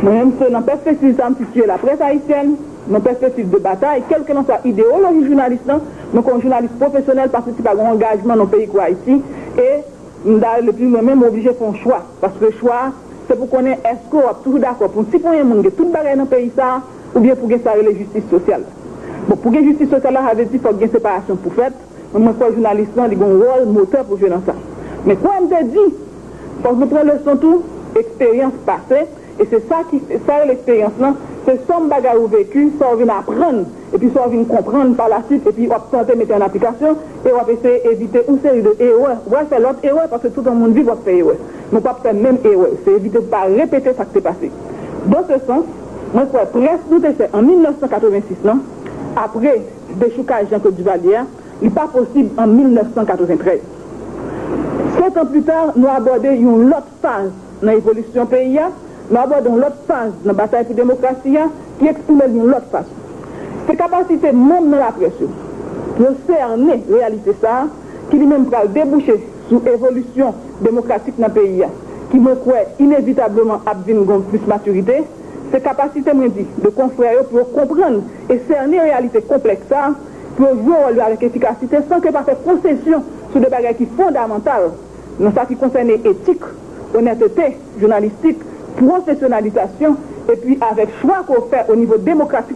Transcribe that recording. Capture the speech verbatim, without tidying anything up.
Mwen menm, se nan pèspektiv sa m sitiye laprès ayisyèn, nan pèspektiv de batay, kèlkelanswa ideyoloji jounalis lan, mwen, kòm jounalis pwofesyonèl, paske si pa gen angajman nan peyi kou Ayiti, e m ta rele pi lwen menm, m oblije fè yon chwa. Paske chwa a, se pou konnen èske w ap toujou dakò pou yon ti ponyen moun gen tout bagay nan peyi sa a, oubyen pou gen sa rele jistis sosyal. Bon, pou gen jistis sosyal la, sa vle di fòk gen separasyon pou fèt, men mwen kwè jounalis lan, li gen yon wòl motè pou jwe nan sa. Men kwè m te di, fòk nou pran leson tou, eksperyans pase, e se sa ki, sa rele eksperyans lan, se sòm bagay ou veki, sa w vin aprann, epi sa w vin konprann pa la swit, epi w ap tante mete an aplikasyon, e w ap eseye evite yon seri de erè. Ou pral fè lòt erè, paske tout yon moun viv w ap fè erè. Men w p ap fè menm erè. Se evite pou pa repete sa k te pase. Dans ce sens, mwen kwè près nou te fè an mil nèf san katrevensis lan, apre dechoukaj Jean Claude Duvalier a, li pa posib an mil nèf san katreventrèz. Sèt an pli ta, nou abòde yon lòt faz nan evolisyon peyi a, nou abòde yon lòt faz nan batay pou demokrasi a ki eksprime l yon lòt fason. Se kapasite manm nan laprès yo pou yo sène reyalite sa a ki li menm pral debouche sou evolisyon demokratik nan peyi a, ki mwen kwè inevitableman ap vin gen plis matirite. Se kapasite, mwen di, de konfrè yo pou yo konprann e sène reyalite konplèks sa a, pou yo jwe wòl yo avèk efikasite san ke pa fè konsesyon sou de bagay ki fondamantal nan sa ki konsène etik, onètete jounalis, pwofesyonalizasyon, epi avèk chwa ke w fè o nivo demokratik